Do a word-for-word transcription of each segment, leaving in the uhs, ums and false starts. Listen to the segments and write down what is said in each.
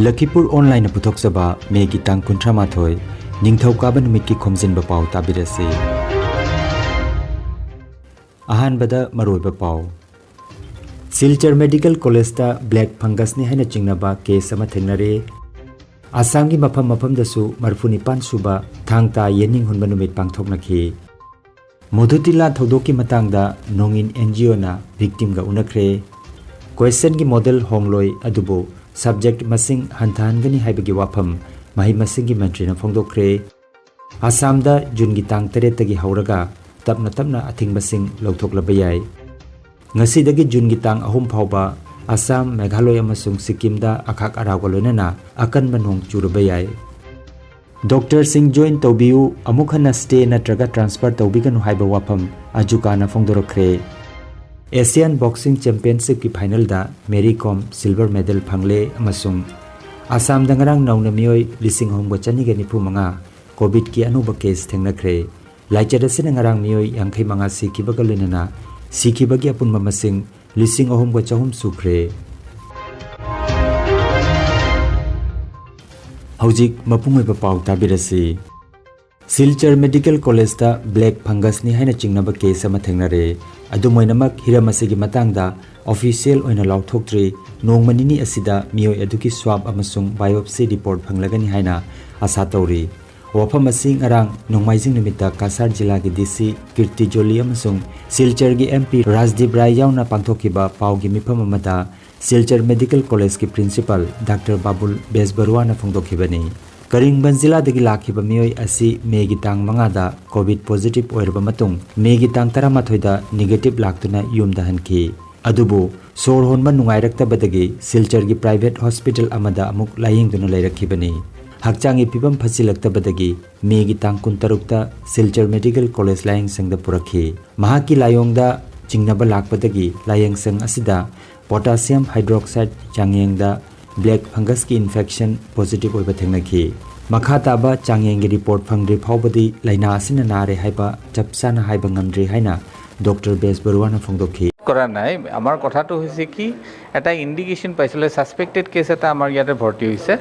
ꯂꯈꯤꯄꯨꯔ ꯑꯣꯟꯂꯥꯏꯟꯅ ꯄꯨꯊꯣꯛꯆꯕ ꯃꯦꯒꯤ ꯇꯥꯡ ꯀꯨꯟꯊ꯭ꯔꯥ ꯃꯥꯊꯣꯏ, ꯅꯤꯡꯊꯧꯀꯥꯕ ꯅꯨꯃꯤꯠꯀꯤ ꯈꯣꯝꯖꯤꯟꯕ ꯄꯥꯎ ꯇꯥꯕꯤꯔꯁꯤ꯫ ꯑꯍꯥꯟꯕꯗ ꯃꯔꯨꯑꯣꯏꯕ ꯄꯥꯎ꯫ ꯁꯤꯜꯆꯔ ꯃꯦꯗꯤꯀꯦꯜ ꯀꯣꯂꯦꯖꯇ ꯕ꯭ꯂꯦꯛ ꯐꯪꯒꯁꯅꯤ ꯍꯥꯏꯅ ꯆꯤꯡꯅꯕ ꯀꯦꯁ ꯑꯃ ꯊꯦꯡꯅꯔꯦ꯫ ꯑꯁꯥꯝꯒꯤ ꯃꯐꯝ ꯃꯐꯝꯗꯁꯨ ꯃꯔꯤꯐꯨ ꯅꯤꯄꯥꯟ ꯁꯨꯕ ꯊꯥꯡ ꯇꯥ ꯌꯦꯟꯅꯤꯡ ꯍꯨꯟꯕ ꯅꯨꯃꯤꯠ ꯄꯥꯡꯊꯣꯛꯅꯈꯤ꯫ ꯃꯣꯗꯨꯇꯤꯂꯥ ꯊꯧꯗꯣꯛꯀꯤ ꯃꯇꯥꯡꯗ ꯅꯣꯡꯏꯟ ꯑꯦꯟ ꯖꯤ ꯑꯣꯅ ꯚꯤꯛꯇꯤꯝꯒ ꯎꯅꯈ꯭ꯔꯦ꯫ ꯀ꯭ꯋꯦꯁꯟꯒꯤ ꯃꯣꯗꯦꯜ ꯍꯣꯡꯂꯣꯏ, ꯑꯗꯨꯕꯨ ꯁꯕꯖꯦꯛ ꯃꯁꯤꯡ ꯍꯟꯊꯍꯟꯒꯅꯤ ꯍꯥꯏꯕꯒꯤ ꯋꯥꯐꯝ ꯃꯍꯩ ꯃꯁꯤꯡꯒꯤ ꯃꯟꯇ꯭ꯔꯤꯅ ꯐꯣꯡꯗꯣꯛꯈ꯭ꯔꯦ꯫ ꯑꯁꯥꯝꯗ ꯖꯨꯟꯒꯤ ꯇꯥꯡ ꯇꯔꯦꯠꯇꯒꯤ ꯍꯧꯔꯒ ꯇꯞꯅ ꯇꯞꯅ ꯑꯊꯤꯡꯕꯁꯤꯡ ꯂꯧꯊꯣꯛꯂꯕ ꯌꯥꯏ꯫ ꯉꯁꯤꯗꯒꯤ ꯖꯨꯟꯒꯤ ꯇꯥꯡ ꯑꯍꯨꯝ ꯐꯥꯎꯕ ꯑꯁꯥꯝ, ꯃꯦꯘꯥꯂꯣꯏ ꯑꯃꯁꯨꯡ ꯁꯤꯛꯀꯤꯝꯗ ꯑꯈꯥꯛ ꯑꯔꯥꯎꯒ ꯂꯣꯏꯅꯅ ꯑꯀꯟꯕ ꯅꯣꯡ ꯆꯨꯔꯕ ꯌꯥꯏ꯫ ꯗꯣꯛꯇꯔꯁꯤꯡ ꯖꯣꯏꯟ ꯇꯧꯕꯤꯌꯨ, ꯑꯃꯨꯛ ꯍꯟꯅ ꯁ꯭ꯇꯦ ꯅꯠꯇ꯭ꯔꯒ ꯇ꯭ꯔꯥꯟꯁꯐꯔ ꯇꯧꯕꯤꯒꯅꯨ ꯍꯥꯏꯕ ꯋꯥꯐꯝ ꯑꯖꯨꯀꯥꯅ ꯐꯣꯡꯗꯣꯔꯛꯈ꯭ꯔꯦ꯫ ꯑꯦꯁꯤꯌꯥꯟ ꯕꯣꯛꯁꯤꯡ ꯆꯦꯝꯄꯤꯌꯟꯁꯤꯞꯀꯤ ꯐꯥꯏꯅꯦꯜꯗ ꯃꯦꯔꯤ ꯀꯣꯝ ꯁꯤꯜꯚꯔ ꯃꯦꯗꯜ ꯐꯪꯂꯦ ꯑꯃꯁꯨꯡ ꯑꯁꯥꯝꯗ ꯉꯔꯥꯡ ꯅꯧꯅ ꯃꯤꯑꯣꯏ ꯂꯤꯁꯤꯡ ꯑꯍꯨꯝꯒ ꯆꯅꯤꯒ ꯅꯤꯐꯨ ꯃꯉꯥ ꯀꯣꯚꯤꯗꯀꯤ ꯑꯅꯧꯕ ꯀꯦꯁ ꯊꯦꯡꯅꯈ꯭ꯔꯦ꯫ ꯂꯥꯏꯆꯠ ꯑꯁꯤꯅ ꯉꯔꯥꯡ ꯃꯤꯑꯣꯏ ꯌꯥꯡꯈꯩ ꯃꯉꯥ ꯁꯤꯈꯤꯕꯒ ꯂꯣꯏꯅꯅ ꯁꯤꯈꯤꯕꯒꯤ ꯑꯄꯨꯟꯕ ꯃꯁꯤꯡ ꯂꯤꯁꯤꯡ ꯑꯍꯨꯝꯒ ꯆꯍꯨꯝ ꯁꯨꯈ꯭ꯔꯦ꯫ ꯍꯧꯖꯤꯛ ꯃꯄꯨꯡ ꯑꯣꯏꯕ ꯄꯥꯎ ꯇꯥꯕꯤꯔꯁꯤ꯫ ꯁꯤꯜꯆꯔ ꯃꯦꯗꯤꯀꯦꯜ ꯀꯣꯂꯦꯖꯇ ꯕ꯭ꯂꯦꯛ ꯐꯪꯒꯁꯅꯤ ꯍꯥꯏꯅ ꯆꯤꯡꯅꯕ ꯀꯦꯁ ꯑꯃ ꯊꯦꯡꯅꯔꯦ꯫ ꯑꯗꯨꯝ ꯑꯣꯏꯅꯃꯛ, ꯍꯤꯔꯝ ꯑꯁꯤꯒꯤ ꯃꯇꯥꯡꯗ ꯑꯣꯐꯤꯁꯤꯌꯦꯜ ꯑꯣꯏꯅ ꯂꯥꯎꯊꯣꯛꯇ꯭ꯔꯤ꯫ ꯅꯣꯡꯃ ꯅꯤꯅꯤ ꯑꯁꯤꯗ ꯃꯤꯑꯣꯏ ꯑꯗꯨꯒꯤ ꯁ꯭ꯋꯥꯕ ꯑꯃꯁꯨꯡ ꯕꯥꯏꯑꯣꯞꯁꯤ ꯔꯤꯄꯣꯔꯠ ꯐꯪꯂꯒꯅꯤ ꯍꯥꯏꯅ ꯑꯥꯁꯥ ꯇꯧꯔꯤ꯫ ꯋꯥꯐꯝ ꯑꯁꯤ ꯉꯔꯥꯡ ꯅꯣꯡꯃꯥꯏꯖꯤꯡ ꯅꯨꯃꯤꯠꯇ ꯀꯥꯁꯥꯔ ꯖꯤꯂꯥꯒꯤ ꯗꯤ ꯁꯤ ꯀꯤꯔꯇꯤ ꯖꯣꯂꯤ ꯑꯃꯁꯨꯡ ꯁꯤꯜꯆꯔꯒꯤ ꯑꯦꯝ ꯄꯤ ꯔꯥꯖꯗꯤꯞ ꯔꯥꯏ ꯌꯥꯎꯅ ꯄꯥꯡꯊꯣꯛꯈꯤꯕ ꯄꯥꯎꯒꯤ ꯃꯤꯐꯝ ꯑꯃꯗ ꯁꯤꯜꯆꯔ ꯃꯦꯗꯤꯀꯦꯜ ꯀꯣꯂꯦꯖꯀꯤ ꯄ꯭ꯔꯤꯟꯁꯤꯄꯥꯜ ꯗꯥꯛꯇꯔ ꯕꯥꯕꯨꯜ ꯕꯦꯖꯕꯔꯨꯋꯥꯅ ꯐꯣꯡꯗꯣꯛꯈꯤꯕꯅꯤ꯫ ꯀꯔꯤꯡꯕꯟ ꯖꯤꯂꯥꯗꯒꯤ ꯂꯥꯛꯈꯤꯕ ꯃꯤꯑꯣꯏ ꯑꯁꯤ ꯃꯦꯒꯤ ꯇꯥꯡ ꯃꯉꯥꯗ ꯀꯣꯚꯤꯗ ꯄꯣꯖꯤꯇꯤꯚ ꯑꯣꯏꯔꯕ ꯃꯇꯨꯡ, ꯃꯦꯒꯤ ꯇꯥꯡ ꯇꯔꯥꯃꯥꯊꯣꯏꯗ ꯅꯦꯒꯦꯇꯤꯚ ꯂꯥꯛꯇꯨꯅ ꯌꯨꯝꯗ ꯍꯟꯈꯤ꯫ ꯑꯗꯨꯕꯨ ꯁꯣꯔ ꯍꯣꯟꯕ ꯅꯨꯡꯉꯥꯏꯔꯛꯇꯕꯗꯒꯤ ꯁꯤꯜꯆꯔꯒꯤ ꯄ꯭ꯔꯥꯏꯚꯦꯠ ꯍꯣꯁꯄꯤꯇꯥꯜ ꯑꯃꯗ ꯑꯃꯨꯛ ꯂꯥꯌꯦꯡꯗꯨꯅ ꯂꯩꯔꯛꯈꯤꯕꯅꯤ꯫ ꯍꯛꯆꯥꯡꯒꯤ ꯐꯤꯕꯝ ꯐꯠꯆꯤꯜꯂꯛꯇꯕꯗꯒꯤ ꯃꯦꯒꯤ ꯇꯥꯡ ꯀꯨꯟꯇꯔꯨꯛꯇ ꯁꯤꯜꯆꯔ ꯃꯦꯗꯤꯀꯦꯜ ꯀꯣꯂꯦꯖ ꯂꯥꯌꯦꯡꯁꯪꯗ ꯄꯨꯔꯛꯈꯤ꯫ ꯃꯍꯥꯛꯀꯤ ꯂꯥꯏꯑꯣꯡꯗ ꯆꯤꯡꯅꯕ ꯂꯥꯛꯄꯗꯒꯤ ꯂꯥꯌꯦꯡꯁꯪ ꯑꯁꯤꯗ ꯄꯣꯇꯥꯁꯤꯌꯝ ꯍꯥꯏꯗ꯭ꯔꯣꯛꯁꯥꯏꯗ ꯆꯥꯡꯌꯦꯡꯗ ꯕ꯭ꯂꯦꯛ ꯐꯪꯒꯁꯀꯤ ꯏꯟꯐꯦꯛꯁꯟ ꯄꯣꯖꯤꯇꯤꯚ ꯑꯣꯏꯕ ꯊꯦꯡꯅꯈꯤ꯫ ꯃꯈꯥ ꯇꯥꯕ ꯆꯥꯡꯌꯦꯡꯒꯤ ꯔꯤꯄꯣꯔꯠ ꯐꯪꯗ꯭ꯔꯤ ꯐꯥꯎꯕꯗꯤ ꯂꯥꯏꯅꯥ ꯑꯁꯤꯅ ꯅꯥꯔꯦ ꯍꯥꯏꯕ ꯆꯞ ꯆꯥꯅ ꯍꯥꯏꯕ ꯉꯝꯗ꯭ꯔꯤ ꯍꯥꯏꯅ ꯗꯣꯛꯇꯔ ꯕꯦꯖꯕꯔꯨꯋꯥꯅ ꯐꯣꯡꯗꯣꯛꯈꯤ꯫ কৰা নাই। আমাৰ কথাটো হৈছে কি, এটা ইণ্ডিকেশ্যন পাইছিলে, ছাছপেক্টেড কেছ এটা আমাৰ ইয়াতে ভৰ্তি হৈছে।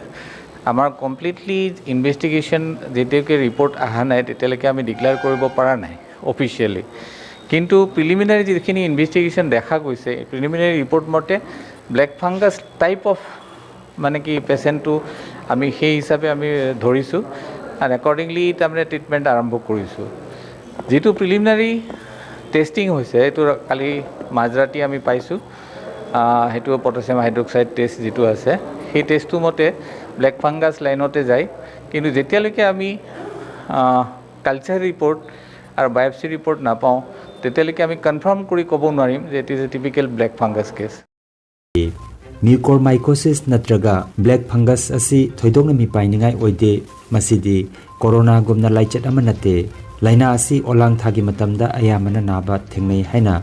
আমাৰ কমপ্লিটলি ইনভেষ্টিগেশ্যন যেতিয়ালৈকে ৰিপৰ্ট অহা নাই, তেতিয়ালৈকে আমি ডিক্লেয়াৰ কৰিব পৰা নাই অফিচিয়েলি। কিন্তু প্ৰিলিমিনাৰী যিখিনি ইনভেষ্টিগেশ্যন দেখা গৈছে, প্ৰিলিমিনাৰী ৰিপৰ্ট মতে ব্লেক ফাংগাছ টাইপ অফ মানে কি পেচেণ্টটো আমি সেই হিচাপে আমি ধৰিছোঁ আৰু একৰ্ডিংলি তাৰমানে ট্ৰিটমেণ্ট আৰম্ভ কৰিছোঁ। যিটো প্ৰিলিমিনাৰী টেষ্টিং হৈছে, এইটো কালি মাজৰাতি আমি পাইছোঁ। আহ, সেইটো পটাছিয়াম হাইড্ৰক্সাইড টেষ্ট যিটো আছে, সেই টেষ্টটো মতে ব্লেক ফাংগাছ লাইনতে যায়। কিন্তু যেতিয়ালৈকে আমি কালচাৰ ৰিপৰ্ট আৰু বায়পচি ৰিপৰ্ট নাপাওঁ, তেতিয়ালৈকে আমি কনফাৰ্ম কৰি ক'ব নোৱাৰিম যে it is a typical black fungus case. Mucormycosis ꯅꯠꯇ꯭ꯔꯒ ꯕ꯭ꯂꯦꯛ ꯐꯪꯒꯁ ꯑꯁꯤ ꯊꯣꯏꯗꯣꯛꯅ ꯃꯤꯄꯥꯏꯅꯤꯡꯉꯥꯏ ꯑꯣꯏꯗꯦ꯫ ꯃꯁꯤꯗꯤ ꯀꯣꯔꯣꯅꯥꯒꯨꯝꯅ ꯂꯥꯏꯆꯠ ꯑꯃ ꯅꯠꯇꯦ꯫ ꯂꯥꯏꯅꯥ ꯑꯁꯤ ꯑꯣꯂꯥꯡ ꯊꯥꯒꯤ ꯃꯇꯝꯗ ꯑꯌꯥꯝꯕꯅ ꯅꯥꯕ ꯊꯦꯡꯅꯩ ꯍꯥꯏꯅ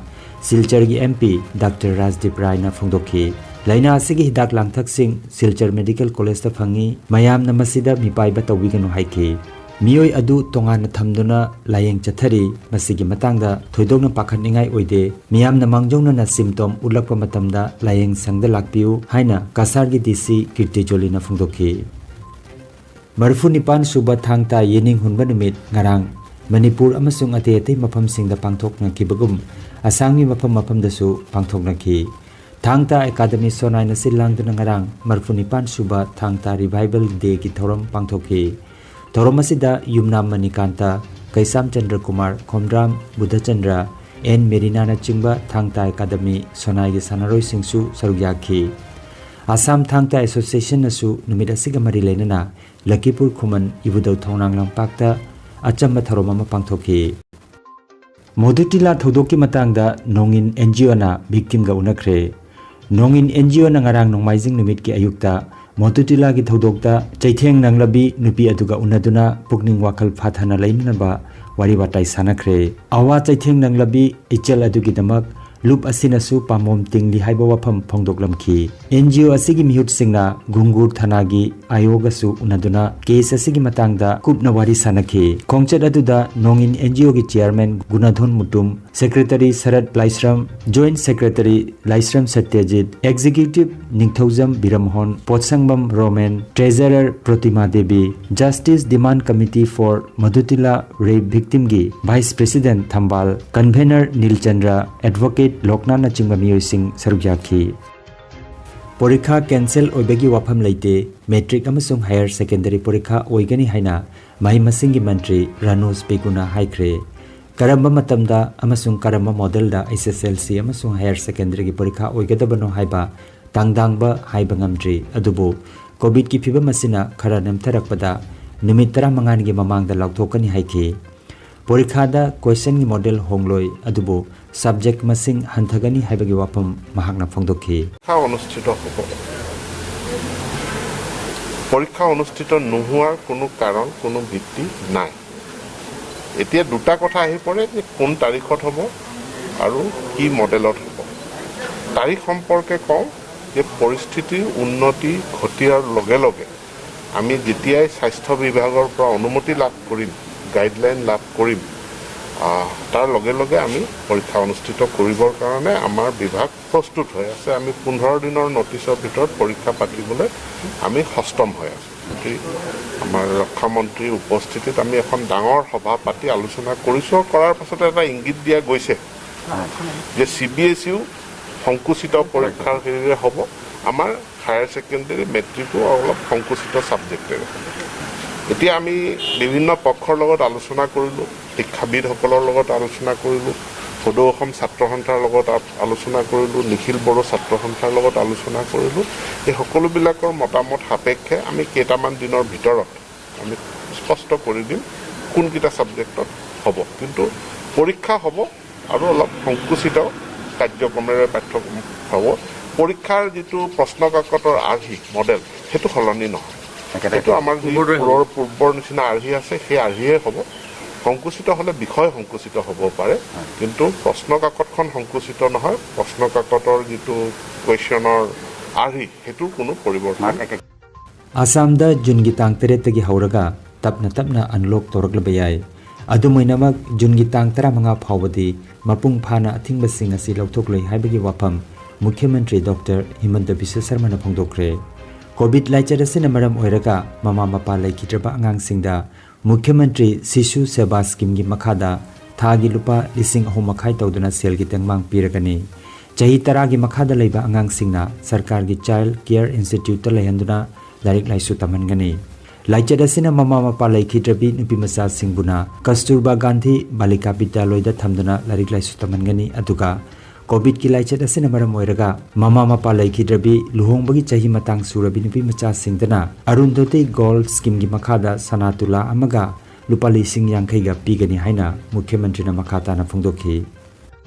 ꯁꯤꯜꯆꯔꯒꯤ ꯑꯦꯝ ꯄꯤ ꯗꯥꯛꯇꯔ ꯔꯥꯖꯗꯤꯞ ꯔꯥꯏꯅ ꯐꯣꯡꯗꯣꯛꯈꯤ꯫ ꯂꯥꯏꯅꯥ ꯑꯁꯤꯒꯤ ꯍꯤꯗꯥꯛ ꯂꯥꯡꯊꯛꯁꯤꯡ ꯁꯤꯜꯆꯔ ꯃꯦꯗꯤꯀꯦꯜ ꯀꯣꯂꯦꯖꯇ ꯐꯪꯉꯤ꯫ ꯃꯌꯥꯝꯅ ꯃꯁꯤꯗ ꯃꯤꯄꯥꯏꯕ ꯇꯧꯕꯤꯒꯅꯨ ꯍꯥꯏꯈꯤ꯫ ꯃꯤꯑꯣꯏ ꯑꯗꯨ ꯇꯣꯉꯥꯟꯅ ꯊꯝꯗꯨꯅ ꯂꯥꯌꯦꯡ ꯆꯠꯊꯔꯤ꯫ ꯃꯁꯤꯒꯤ ꯃꯇꯥꯡꯗ ꯊꯣꯏꯗꯣꯛꯅ ꯄꯥꯈꯠꯅꯤꯡꯉꯥꯏ ꯑꯣꯏꯗꯦ꯫ ꯃꯤꯌꯥꯝꯅ ꯃꯥꯡꯖꯧꯅꯅ ꯁꯤꯝꯇꯣꯝ ꯎꯠꯂꯛꯄ ꯃꯇꯝꯗ ꯂꯥꯌꯦꯡ ꯁꯪꯗ ꯂꯥꯛꯄꯤꯌꯨ ꯍꯥꯏꯅ ꯀꯁꯥꯔꯒꯤ ꯗꯤ ꯁꯤ ꯀꯤꯔꯇꯤ ꯖꯣꯂꯤꯅ ꯐꯣꯡꯗꯣꯛꯈꯤ꯫ ꯃꯔꯤꯐꯨ ꯅꯤꯄꯥꯟ ꯁꯨꯕ ꯊꯥꯡ ꯇꯥ ꯌꯦꯅꯤꯡ ꯍꯨꯟꯕ ꯅꯨꯃꯤꯠ ꯉꯔꯥꯡ ꯃꯅꯤꯄꯨꯔ ꯑꯃꯁꯨꯡ ꯑꯇꯩ ꯑꯇꯩ ꯃꯐꯝꯁꯤꯡꯗ ꯄꯥꯡꯊꯣꯛꯅꯈꯤꯕꯒꯨꯝ, ꯑꯁꯥꯝꯒꯤ ꯃꯐꯝ ꯃꯐꯝꯗꯁꯨ ꯄꯥꯡꯊꯣꯛꯅꯈꯤ꯫ ꯊꯥꯡ ꯇꯥ ꯑꯦꯀꯥꯗꯃꯤ ꯁꯣꯅꯥꯏꯅ ꯁꯤꯜ ꯂꯥꯡꯗꯨꯅ ꯉꯔꯥꯡ ꯃꯔꯤꯐꯨ ꯅꯤꯄꯥꯟ ꯁꯨꯕ ꯊꯥꯡ ꯇꯥ ꯔꯤꯚꯥꯏꯕꯜ ꯗꯦꯒꯤ ꯊꯧꯔꯝ ꯄꯥꯡꯊꯣꯛꯈꯤ꯫ ꯊꯧꯔꯝ ꯑꯁꯤꯗ ꯌꯨꯝꯅꯥꯝ ꯃꯅꯤꯀꯥꯟꯇ, ꯀꯩꯁꯥꯝ ꯆꯟꯗ꯭ꯔ ꯀꯨꯃꯥꯔ, ꯈꯣꯝꯗ꯭ꯔꯥꯝ ꯕꯨꯙꯆꯟꯗ꯭ꯔ, ꯑꯦꯟ ꯃꯦꯔꯤꯅꯥꯅꯆꯤꯡꯕ ꯊꯥꯡ ꯇꯥ ꯑꯦꯀꯥꯗꯃꯤ ꯁꯣꯅꯥꯏꯒꯤ ꯁꯥꯟꯅꯔꯣꯏꯁꯤꯡꯁꯨ ꯁꯔꯨꯛ ꯌꯥꯈꯤ꯫ ꯑꯁꯥꯝ ꯊꯥꯡ ꯇꯥ ꯑꯦꯁꯣꯁꯤꯌꯦꯁꯟꯅꯁꯨ ꯅꯨꯃꯤꯠ ꯑꯁꯤꯒ ꯃꯔꯤ ꯂꯩꯅꯅ ꯂꯛꯀꯤꯄꯨꯔ ꯈꯨꯃꯟ ꯏꯕꯨꯙꯧ ꯊꯧꯅꯥꯡ ꯂꯝꯄꯥꯛꯇ ꯑꯆꯝꯕ ꯊꯧꯔꯝ ꯑꯃ ꯄꯥꯡꯊꯣꯛꯈꯤ꯫ ꯃꯣꯗꯨꯇꯤꯂꯥ ꯊꯧꯗꯣꯛꯀꯤ ꯃꯇꯥꯡꯗ ꯅꯣꯡꯏꯟ ꯑꯦꯟ ꯖꯤ ꯑꯣꯅ ꯚꯤꯛꯇꯤꯝꯒ ꯎꯅꯈ꯭ꯔꯦ꯫ ꯅꯣꯡꯏꯟ ꯑꯦꯟ ꯖꯤ ꯑꯣꯅ ꯉꯔꯥꯡ ꯅꯣꯡꯃꯥꯏꯖꯤꯡ ꯅꯨꯃꯤꯠꯀꯤ ꯑꯌꯨꯛꯇ ꯃꯣꯗꯨꯇꯤꯂꯥꯒꯤ ꯊꯧꯗꯣꯛꯇ ꯆꯩꯊꯦꯡ ꯅꯪꯂꯕꯤ ꯅꯨꯄꯤ ꯑꯗꯨꯒ ꯎꯅꯗꯨꯅ ꯄꯨꯛꯅꯤꯡ ꯋꯥꯈꯜ ꯐꯥꯊꯅ ꯂꯩꯅꯅꯕ ꯋꯥꯔꯤ ꯋꯥꯇꯥꯏ ꯁꯥꯟꯅꯈ꯭ꯔꯦ꯫ ꯑꯋꯥ ꯆꯩꯊꯦꯡ ꯅꯪꯂꯕꯤ ꯏꯆꯜ ꯑꯗꯨꯒꯤꯗꯃꯛ ꯂꯨꯞ ꯑꯁꯤꯅꯁꯨ ꯄꯥꯝꯕꯣꯝ ꯇꯤꯡꯂꯤ ꯍꯥꯏꯕ ꯋꯥꯐꯝ ꯐꯣꯡꯗꯣꯛꯂꯝꯈꯤ꯫ ꯑꯦꯟ ꯖꯤ ꯑꯣ ꯑꯁꯤꯒꯤ ꯃꯤꯍꯨꯠꯁꯤꯡꯅ ꯒꯨꯡꯒꯨꯔ ꯊꯥꯅꯥꯒꯤ ꯑꯥꯏ ꯑꯣꯒꯁꯨ ꯎꯅꯗꯨꯅ ꯀꯦꯁ ꯑꯁꯤꯒꯤ ꯃꯇꯥꯡꯗ ꯀꯨꯞꯅ ꯋꯥꯔꯤ ꯁꯥꯟꯅꯈꯤ꯫ ꯈꯣꯡꯆꯠ ꯑꯗꯨꯗ ꯅꯣꯡꯏꯟ ꯑꯦꯟ ꯖꯤ ꯑꯣꯒꯤ ꯆꯤꯌꯥꯔꯃꯦꯟ ꯒꯨꯅꯥꯙꯣꯟ ꯃꯨꯇꯨꯝ, ꯁꯦꯀ꯭ꯔꯦꯇꯔꯤ ꯁꯔꯠ ꯂꯥꯏꯁ꯭ꯔꯝ, ꯖꯣꯏꯟꯠ ꯁꯦꯀ꯭ꯔꯦꯇꯔꯤ ꯂꯥꯏꯁ꯭ꯔꯝ ꯁꯇ꯭ꯌꯖꯤꯠ, ꯑꯦꯛꯖꯤꯀ꯭ꯌꯨꯇꯤꯚ ꯅꯤꯡꯊꯧꯖꯝ ꯕꯤꯔꯝꯍꯣꯟ, ꯄꯣꯠꯁꯪꯕꯝ ꯔꯣꯃꯦꯟ, ꯇ꯭ꯔꯦꯖꯔꯔ ꯄ꯭ꯔꯣꯇꯤꯃꯥ ꯗꯦꯕꯤ, ꯖꯁꯇꯤꯁ ꯗꯤꯃꯥꯟ ꯀꯃꯤꯇꯤ ꯐꯣꯔ ꯃꯙꯨꯇꯤꯂꯥ ꯔꯦꯞ ꯚꯤꯛꯇꯤꯝꯒꯤ ꯚꯥꯏꯁ ꯄ꯭ꯔꯦꯁꯤꯗꯦꯟꯠ ꯊꯝꯕꯥꯜ, ꯀꯟꯚꯦꯅꯔ ꯅꯤꯜꯆꯟꯗ꯭ꯔ, ꯑꯦꯗꯚꯣꯀꯦꯠ ꯂꯣꯛꯅꯥꯊꯅꯆꯤꯡꯕ ꯃꯤꯑꯣꯏꯁꯤꯡ ꯁꯔꯨꯛ ꯌꯥꯈꯤ꯫ ꯄꯣꯔꯤꯈꯥ ꯀꯦꯟꯁꯦꯜ ꯑꯣꯏꯕꯒꯤ ꯋꯥꯐꯝ ꯂꯩꯇꯦ, ꯃꯦꯇ꯭ꯔꯤꯛ ꯑꯃꯁꯨꯡ ꯍꯥꯌꯔ ꯁꯦꯀꯦꯟꯗꯔꯤ ꯄꯣꯔꯤꯈꯥ ꯑꯣꯏꯒꯅꯤ ꯍꯥꯏꯅ ꯃꯍꯩ ꯃꯁꯤꯡꯒꯤ ꯃꯟꯇ꯭ꯔꯤ ꯔꯥꯅꯨꯖ ꯄꯦꯒꯨꯅ ꯍꯥꯏꯈ꯭ꯔꯦ꯫ ꯀꯔꯝꯕ ꯃꯇꯝꯗ ꯑꯃꯁꯨꯡ ꯀꯔꯝꯕ ꯃꯣꯗꯦꯜꯗ ꯑꯩꯆ ꯑꯦꯁ ꯑꯦꯜ ꯁꯤ ꯑꯃꯁꯨꯡ ꯍꯥꯌꯔ ꯁꯦꯀꯦꯟꯗꯔꯤꯒꯤ ꯄꯣꯔꯤꯈꯥ ꯑꯣꯏꯒꯗꯕꯅꯣ ꯍꯥꯏꯕ ꯇꯥꯡꯗꯥꯡꯕ ꯍꯥꯏꯕ ꯉꯝꯗ꯭ꯔꯤ, ꯑꯗꯨꯕꯨ ꯀꯣꯚꯤꯗꯀꯤ ꯐꯤꯚꯝ ꯑꯁꯤꯅ ꯈꯔ ꯅꯦꯝꯊꯔꯛꯄꯗ ꯅꯨꯃꯤꯠ ꯇꯔꯥꯃꯉꯥꯅꯤꯒꯤ ꯃꯃꯥꯡꯗ ꯂꯥꯎꯊꯣꯛꯀꯅꯤ ꯍꯥꯏꯈꯤ꯫ ꯄꯣꯔꯤꯈꯥꯗ ꯀꯣꯏꯁꯟꯒꯤ ꯃꯣꯗꯦꯜ ꯍꯣꯡꯂꯣꯏ, ꯑꯗꯨꯕꯨ ꯁꯕꯖꯦꯛ ꯃꯁꯤꯡ ꯍꯟꯊꯒꯅꯤ ꯍꯥꯏꯕꯒꯤ ꯋꯥꯐꯝ ꯃꯍꯥꯛꯅ ꯐꯣꯡꯗꯣꯛꯈꯤ꯫ পৰীক্ষা অনুষ্ঠিত হ'ব। পৰীক্ষা অনুষ্ঠিত নোহোৱাৰ কোনো কাৰণ, কোনো ভিত্তি নাই। এতিয়া দুটা কথা আহি পৰে যে কোন তাৰিখত হ'ব আৰু কি মডেলত হ'ব। তাৰিখ সম্পৰ্কে কওঁ যে পৰিস্থিতিৰ উন্নতি ঘটিয়াৰ লগে লগে আমি যেতিয়াই স্বাস্থ্য বিভাগৰ পৰা অনুমতি লাভ কৰিম, গাইডলাইন লাভ কৰিম, আহ, তাৰ লগে লগে আমি পৰীক্ষা অনুষ্ঠিত কৰিবৰ কাৰণে আমাৰ বিভাগ প্ৰস্তুত হৈ আছে। আমি পোন্ধৰ দিনৰ নটিচৰ ভিতৰত পৰীক্ষা পাতিবলৈ আমি সষ্টম হৈ আছোঁ। গতিকে আমাৰ ৰক্ষা মন্ত্ৰীৰ উপস্থিতিত আমি এখন ডাঙৰ সভা পাতি আলোচনা কৰিছোঁ। কৰাৰ পাছতে এটা ইংগিত দিয়া গৈছে যে চি বি এছ ইও সংকুচিত পৰীক্ষাৰ হেৰিৰে হ'ব, আমাৰ হায়াৰ ছেকেণ্ডেৰী মেট্ৰিকো অলপ সংকুচিত ছাবজেক্টেৰে হ'ব। এতিয়া আমি বিভিন্ন পক্ষৰ লগত আলোচনা কৰিলোঁ, শিক্ষাবিদসকলৰ লগত আলোচনা কৰিলোঁ, সদৌ অসম ছাত্ৰ সন্থাৰ লগত আ- আলোচনা কৰিলোঁ, নিখিল বড়ো ছাত্ৰ সন্থাৰ লগত আলোচনা কৰিলোঁ। এই সকলোবিলাকৰ মতামত সাপেক্ষে আমি কেইটামান দিনৰ ভিতৰত আমি স্পষ্ট কৰি দিম কোনকেইটা ছাবজেক্টত হ'ব। কিন্তু পৰীক্ষা হ'ব আৰু অলপ সংকুচিত কাৰ্যক্ৰমেৰে পাঠ্যক্ৰম হ'ব। পৰীক্ষাৰ যিটো প্ৰশ্ন কাকতৰ আৰ্হি, মডেল, সেইটো সলনি নহয়। সেইটো আমাৰ যি পূৰ্বৰ পূৰ্বৰ নিচিনা আৰ্হি আছে, সেই আৰ্হিয়ে হ'ব। সংকুচিত হ'লে বিষয় সংকুচিত হ'ব পাৰে, কিন্তু প্ৰশ্ন কাকতখন সংকুচিত নহয়। প্ৰশ্ন কাকতৰ যিটো কুৱেশ্যনৰ আৰ্হি, সেইটোৰ কোনো পৰিৱৰ্তন ꯑꯁꯥꯝꯗ ꯖꯨꯟꯒꯤ ꯇꯥꯡ ꯇꯔꯦꯠꯇꯒꯤ ꯍꯧꯔꯒ ꯇꯞꯅ ꯇꯞꯅ ꯑꯟꯂꯣꯛ ꯇꯧꯔꯛꯂꯕ ꯌꯥꯏ꯫ ꯑꯗꯨꯝ ꯑꯣꯏꯅꯃꯛ, ꯖꯨꯟꯒꯤ ꯇꯥꯡ ꯇꯔꯥꯃꯉꯥ ꯐꯥꯎꯕꯗꯤ ꯃꯄꯨꯡ ꯐꯥꯅ ꯑꯊꯤꯡꯕꯁꯤꯡ ꯑꯁꯤ ꯂꯧꯊꯣꯛꯂꯣꯏ ꯍꯥꯏꯕꯒꯤ ꯋꯥꯐꯝ ꯃꯨꯈ꯭ꯌ ꯃꯟꯇ꯭ꯔꯤ ꯗꯣꯛꯇꯔ ꯍꯤꯃꯟꯇ ꯕꯤꯁ꯭ꯋ ꯁꯔꯃꯅ ꯐꯣꯡꯗꯣꯛꯈ꯭ꯔꯦ꯫ ꯀꯣꯚꯤꯗ ꯂꯥꯏꯆꯠ ꯑꯁꯤꯅ ꯃꯔꯝ ꯑꯣꯏꯔꯒ ꯃꯃꯥ ꯃꯄꯥ ꯂꯩꯈꯤꯗ꯭ꯔꯕ ꯑꯉꯥꯡꯁꯤꯡꯗ ꯃꯨꯈ꯭ꯌ ꯃꯟꯇ꯭ꯔꯤ ꯁꯤꯁꯨ ꯁꯦꯕꯥ ꯁ꯭ꯀꯤꯝꯒꯤ ꯃꯈꯥꯗ ꯊꯥꯒꯤ ꯂꯨꯄꯥ ꯂꯤꯁꯤꯡ ꯑꯍꯨꯝ ꯃꯈꯥꯏ ꯇꯧꯗꯨꯅ ꯁꯦꯜꯒꯤ ꯇꯦꯡꯕꯥꯡ ꯄꯤꯔꯒꯅꯤ꯫ ꯆꯍꯤ ꯇꯔꯥꯒꯤ ꯃꯈꯥꯗ ꯂꯩꯕ ꯑꯉꯥꯡꯁꯤꯡꯅ ꯁꯔꯀꯥꯔꯒꯤ ꯆꯥꯏꯜꯗ ꯀꯤꯌꯔ ꯏꯟꯁꯇꯤꯇ꯭ꯌꯨꯠꯇ ꯂꯩꯍꯟꯗꯨꯅ ꯂꯥꯏꯔꯤꯛ ꯂꯥꯏꯁꯨ ꯇꯝꯍꯟꯒꯅꯤ꯫ ꯂꯥꯏꯆꯠ ꯑꯁꯤꯅ ꯃꯃꯥ ꯃꯄꯥ ꯂꯩꯈꯤꯗ꯭ꯔꯕꯤ ꯅꯨꯄꯤ ꯃꯆꯥꯁꯤꯡꯕꯨꯅ ꯀꯁꯇꯨꯔꯕꯥ ꯒꯥꯟꯙꯤ ꯕꯥꯂꯤꯀꯥ ꯕꯤꯗ꯭ꯌꯥꯂꯣꯏꯗ ꯊꯝꯗꯨꯅ ꯂꯥꯏꯔꯤꯛ ꯂꯥꯏꯁꯨ ꯇꯝꯍꯟꯒꯅꯤ꯫ ꯑꯗꯨꯒ ꯀꯣꯚꯤꯗꯀꯤ ꯂꯥꯏꯆꯠ ꯑꯁꯤꯅ ꯃꯔꯝ ꯑꯣꯏꯔꯒ ꯃꯃꯥ ꯃꯄꯥ ꯂꯩꯈꯤꯗ꯭ꯔꯕꯤ, ꯂꯨꯍꯣꯡꯕꯒꯤ ꯆꯍꯤ ꯃꯇꯥꯡ ꯁꯨꯔꯕꯤ ꯅꯨꯄꯤ ꯃꯆꯥꯁꯤꯡꯗꯅ ꯑꯔꯨꯟꯗꯣꯗꯤ ꯒꯣꯜꯗ ꯁ꯭ꯀꯤꯝꯒꯤ ꯃꯈꯥꯗ ꯁꯅꯥ ꯇꯨꯂꯥ ꯑꯃꯒ ꯂꯨꯄꯥ ꯂꯤꯁꯤꯡ ꯌꯥꯡꯈꯩꯒ ꯄꯤꯒꯅꯤ ꯍꯥꯏꯅ ꯃꯨꯈ꯭ꯌ ꯃꯟꯇ꯭ꯔꯤꯅ ꯃꯈꯥ ꯇꯥꯅ ꯐꯣꯡꯗꯣꯛꯈꯤ꯫